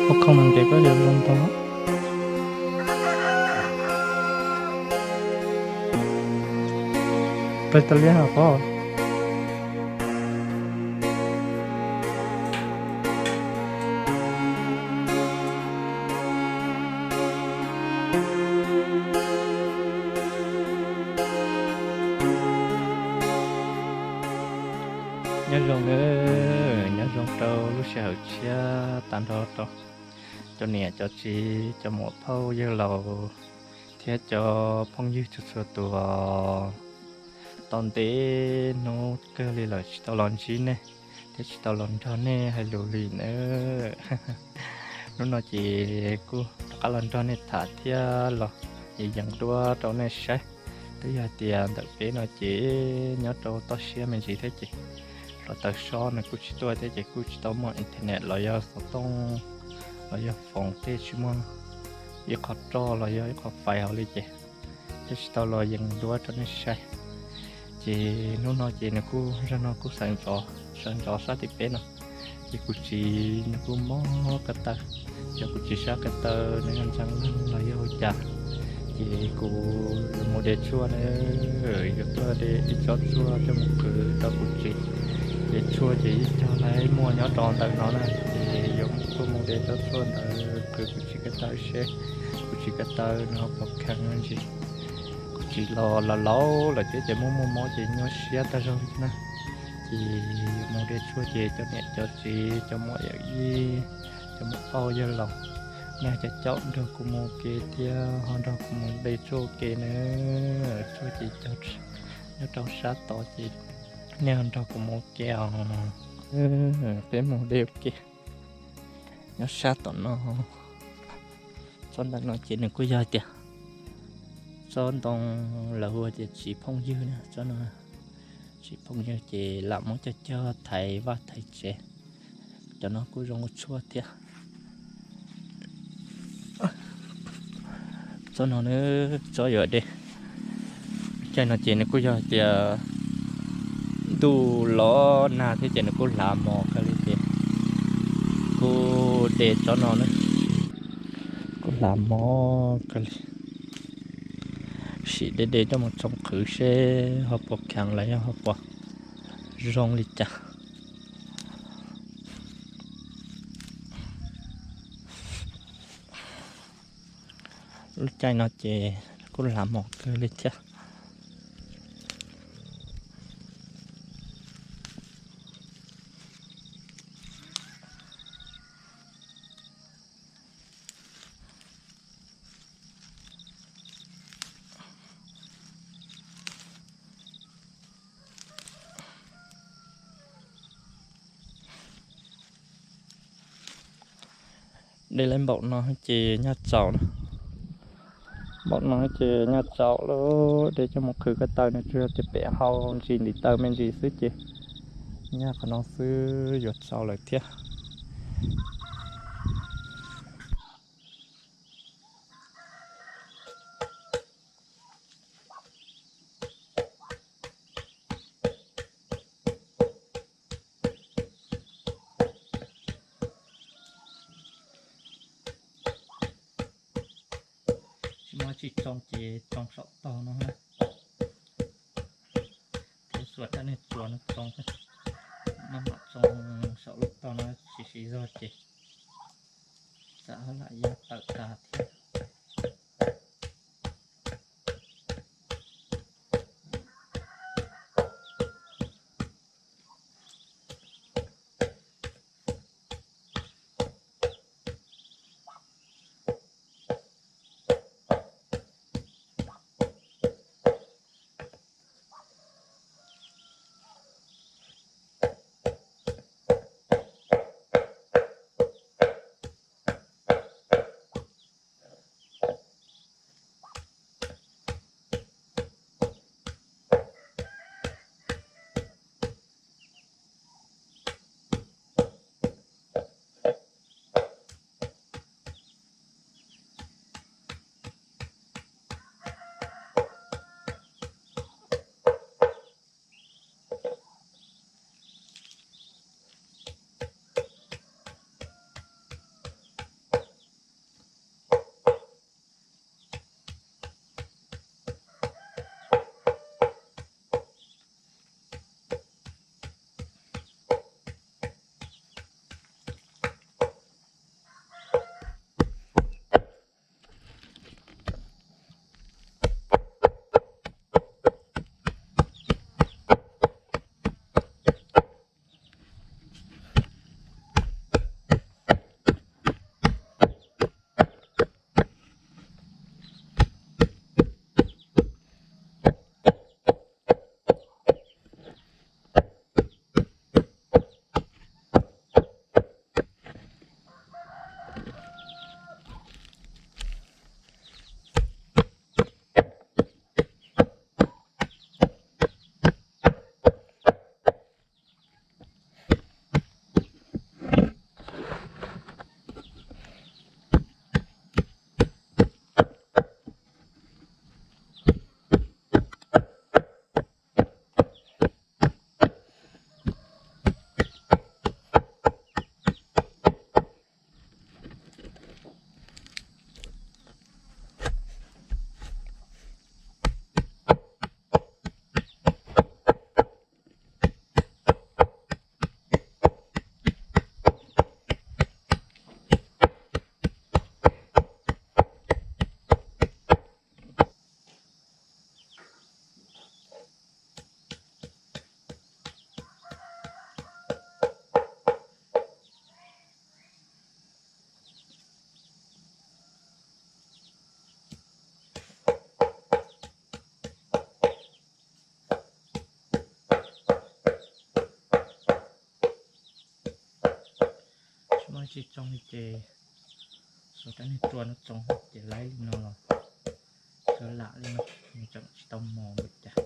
Ua khoom ntev koj yuav zoo ntau. Peb tas liab hos pob. Nyob zoo nawb, nyob zoo rau lub sij hawm tshiab tag nrho rau cov niam cov txiv cov muam phauj yawg laus thiab cov phooj ywg txhua txhua tus. Tau ntev hnub kawg li lawm tsis tau los ntsib nej thiab tsis tau los nrog nej hais lus li nawb. Hnub no ces kuj rov qab los nrog nej tham thiab los yees duab rau nej saib. Twb yog hais tias ntawm peb no ces nyob rau toj siab me ntsis thiab ces hluav taws sob nws kuj tsis tuaj thiab ces kuj tsis tau muaj internet los yog xov tooj los yog foos tej, tsis muaj ib qho roj los yog ib qho fais hauv li ces thiaj tsis tau los yees duab rau nej saib. Ces hnub no ces nws kuj, zag no kuj sawv ntxov, sawv ntxov sab tim peb no. Ces kuv txiv nws kuj mob ko taw, yog kuv txiv sab ko taw nws yog ntxeev leeg los yog ua cas, ces kuv yuav mus de tshuaj na, yuav tuaj de ib tsob tshuaj coj mus qhwv rau kuv txiv. Ces tshuaj ces yeej cog lawm, muaj nyob rau ntawm no na, ces yuav tuaj mus de tsob tshuaj ntawd qhwv kuv txiv ko taw seb kuv txiv ko taw nws ho puas kheev me ntsis. Kuv txiv los laus laus lawm thiab ces muaj muaj mob ces nyuaj siab tag zog li na. Ces mus de tshuaj ces cov niam cov txiv cov muam yawm yij, cov muam phauj yawg laus, nej cov caum nrog kuv mus ua ke thiab ho nrog kuv mus de tshuaj ua ke na. Tshuaj ces nyob rau sab tod ces nej ho nrog kuv mus ua ke os. Peb mus de ua ke. Nyob sab tom no, tsob ntawm no ces nws kuj yog tias tsob ntoo lawv hu tias txiv phooj ywg na, tsob no txiv phooj ywg ces lam muab cog cog thaiv vaj thaiv tsev. Cov no kuj zoo ua tshuaj thiab. Tsob no na, tsob yuav de. Caij no ces nws kuj yog tias ntuj los nag thiab ces nws kuj hlav mos kawg li ces kuj de tsob no na, kuj hlav mos kawg li. Sim de de coj mus tsoo qhwv seb ho puas kheev los yog ho puas zoo li cas. Lub caij no ces kuj hlav mos kawg li thiab. De lawm npaum no ces nyaj txaus na. Npaum no ces nyaj txaus lawm, de coj mus qhwv ko taw nws tsuas yog tias pem hau ntsis ntiv taw me ntsis xwb ces nyaj qhov no xwb yuav txaus lawm thiab. Tsis muaj tsis tsoo ces tsoo saum tog no na. Thiab xuas rab niag txuas no tsoo, maj mam tsoo saum lub tog no tsis siv zog ces tsam lam ya tawm tas thiab. Tsis tsoo li ces, xyov rab niag rua no tsoo ces laib li no los kav lam li no, nws tseem tsis tau mos npaum cas,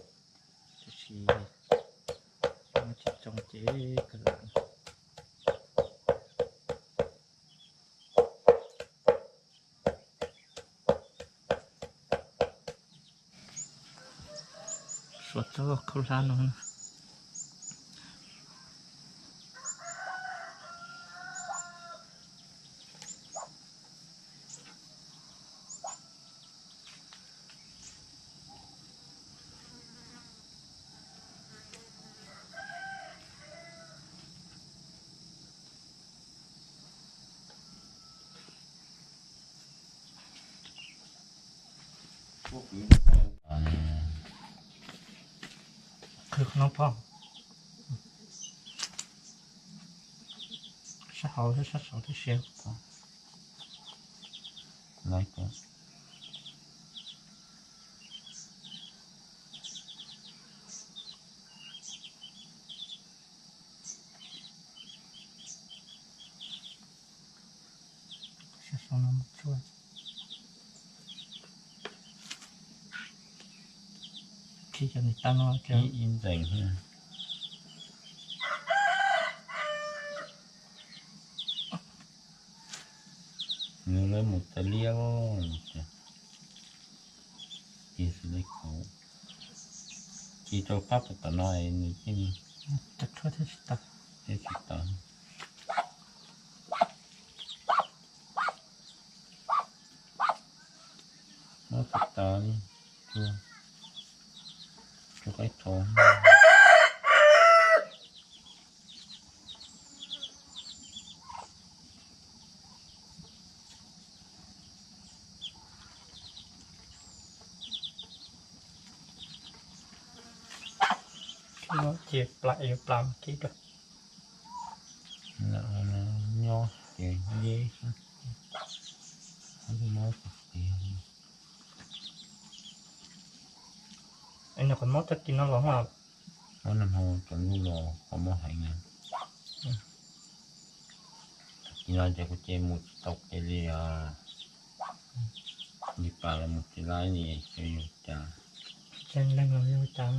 tab sis tsis tsoo ces kav lam. Suav txob khaub hlab no. Qhwv qhov no pog, sab hauv thiab sab saud thiab siab. Khib cov niag tag no, ib ntxees. Nws lawv mus txawv liab, ces xws li qhov ci rau qab tom no nws thiaj, thiaj tsis tawv. Mob tsis tau li, tsuas qaib tho. Ces plam yuav plam kib rau. Nyob ces yeb, mob tiag. Es nws qhov mob tag kis no los, mob nag hmo tsaus ntuj los qhov mob heev na. Tag kis no ces kuv ces mus tsis tau kev li os. Nws pas los mus tsis laib li, xyov yog cas. Leej los yog cas?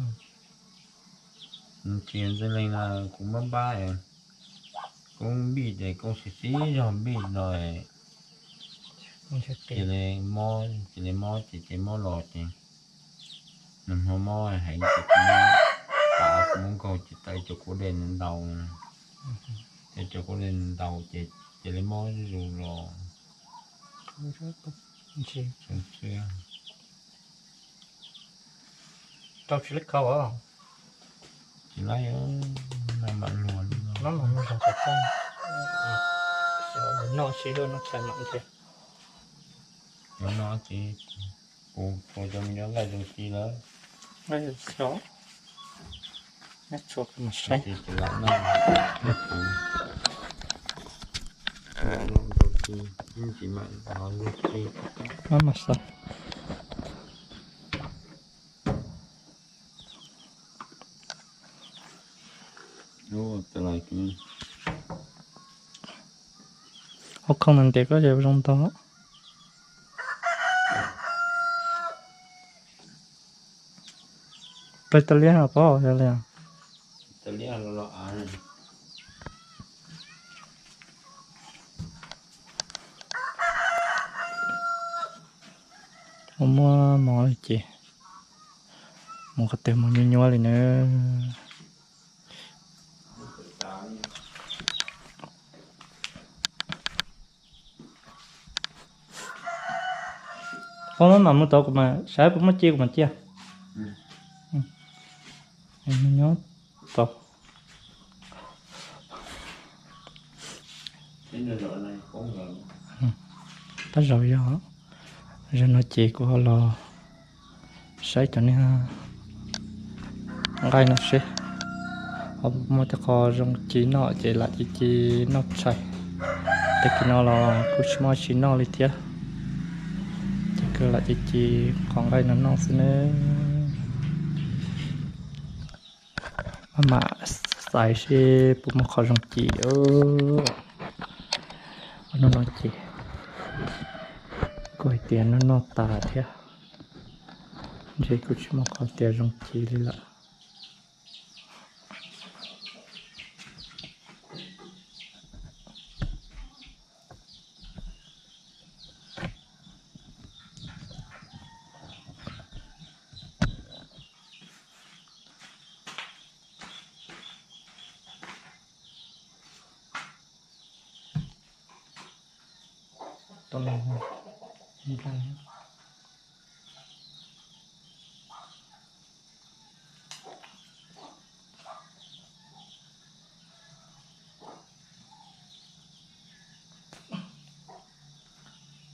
Tsis yog ntxhais leej na, kuv npab npab, koob npij ces koob siv siv zog npij no, cia li mob, cia li mob ces ces mob los ces nag hmo mob heev ces kuv, kuv muab nkaug ces tawm cov kuab dej ntau, tawm cov kuab dej ntau ces cia li mob zuj zus los. Rau tsis lab khau os. Tsis lab, no mam luag li no. Noj mam luag zog kom tag. Xyov noj sib luag noj tshais mam nrhiav. Yuav noj ces kuv tsuas cov me nyuam nqaij zoo ci lawm. Nqaij zoo ci os. Neb tsuas mas saib. Tsis lam noj, noj kuv. Noj zoo ci, ib ntsis mam noj zoo ci. Noj mas saib. Hauv khoom ntev koj ces zoo ntau. Peb tas liab no pab yog li. Ua muaj mov li ces mus qhov twg mus nyuaj nyuaj li na. Pab maj mam mus tod kuv mam saib puas muaj ci kuv mam cia. Nyob tod. Tab zaum yog, zaum no ces kuv ho los saib cov niag nqaij no seb ho muaj tej qho zoo ci noj ces lam ci ci noj tshais. Tag kis no los kuj tsis muaj tsi noj li thiab, ces kuj lam ci ci qhov nqaij no noj xwb nawb. Maj mam xaiv seb puas muaj qhov zoo ci. Hnub no ces kuj hais tias noj noj tas thiab, ntshe kuj tsis muaj qhov tias zoo ci li lawm.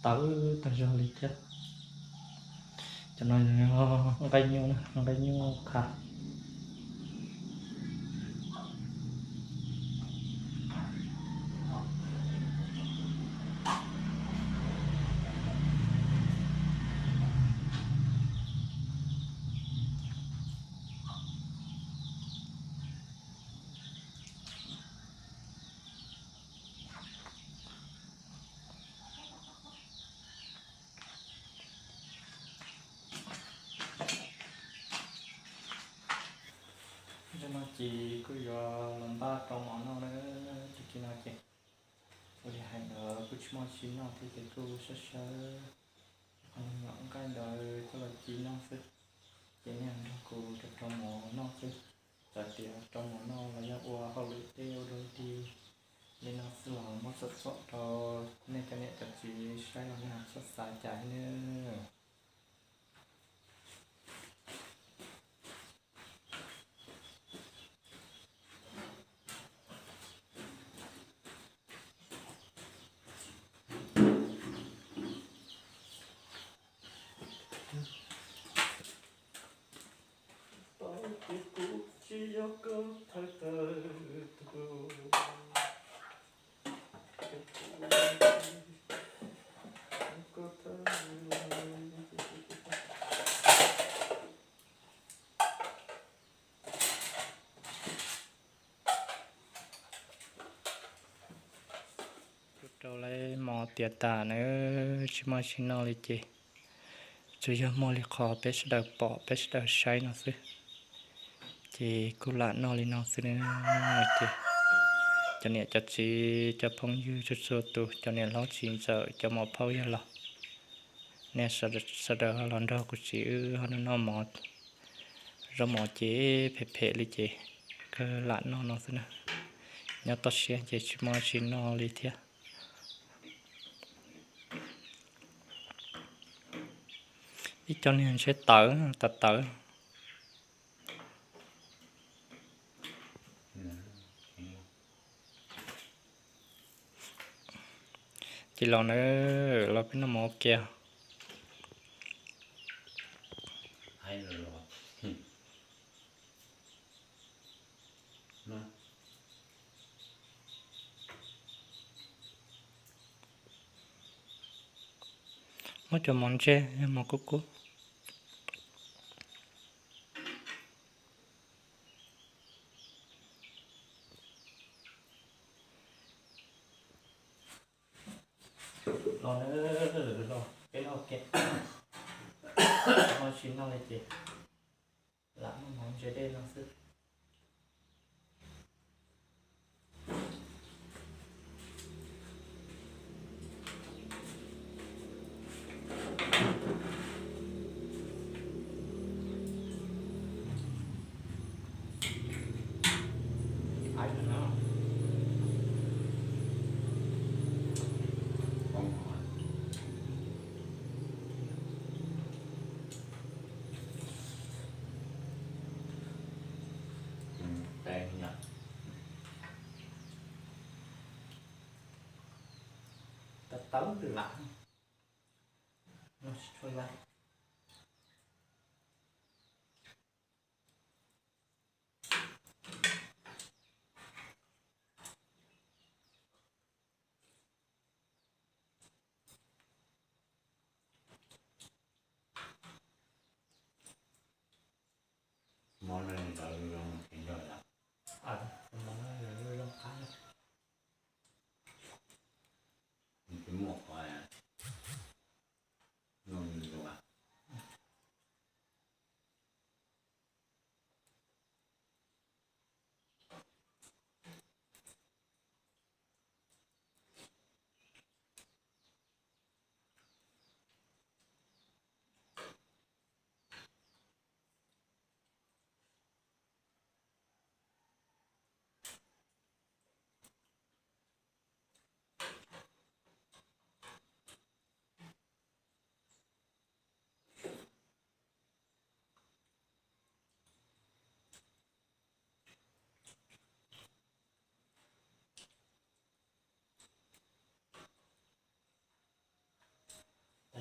Tawv tag zog li thiab. Cov no nqaij nyuj, nqaij nyuj kha. Ntawm no ces kuj yuav los npaj rau mov noj na, tus kis no ces ua li hais ntawd kuj tsis muaj tsis noj thiab ces kuj sawv sawv qhov nyuam nqaij ntawd coj los ci noj xwb, ces nej nrog kuv rau rau mov noj xwb. Txawm tias rau mov noj los yog ua hauj lwm tej ua dog dig li no xwb los muab txom txom rau nej cov niam cov txiv saib los nej txhob xav cas nawb. Ces kuv tsis yog koj thawj thawj tug. Rau lawv mov tiav tas na, tsis muaj tsis noj li ces tsuas yog muaj li qhov peb sawv daws pom peb sawv daws saib no xwb. Ces kuj lam noj li no xwb na. Ces cov niam cov txiv cov phooj ywg txhua txhua tus, cov niam hlob txiv ntxawm cov muam phauj yawg laus, nej sawv daws los nrog kuv txiv wb ho noj mov. Zaub mov ces phem phem li ces kawg lam noj no xwb na. Nyob toj siab ces tsis muaj tsis noj li thiab. Ib co niag ntshe tawv tawv tawv. Ces los na, los peb noj mov kiag. Muab cov mov ntse, yog mov kub kub. Los, los peb noj kiag, ho tsis noj li ces lam muab mov ntse dej no xwb. Tawv tawv lam no tsis tshua laj. Mov no zoo qab.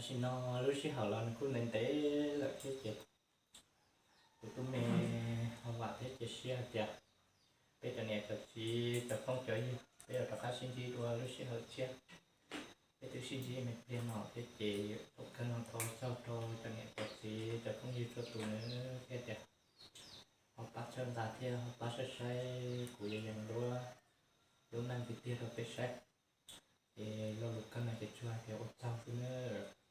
Tam sim no lub sij hawm los nws kuj ntev ntev lawm thiab ces kuv tub me ho vam thiab cia siab hais tias peb cov niam cov txiv cov phooj cov ywg peb yuav rov qab sib ntsib dua lub sij hawm tshiab. Peb twb sib ntsib me pliag no thiab ces thaum kawg no thov txog rau cov niam cov txiv cov phooj ywg txhua tus nawb thiab tias ho pab txhawb nqa thiab ho pab saib saib kuv yuav yees duab lub neej tiag tiag rau peb saib. Ces lo lus kawg no ces tsuas hais tias ua tsaug xwb nawb.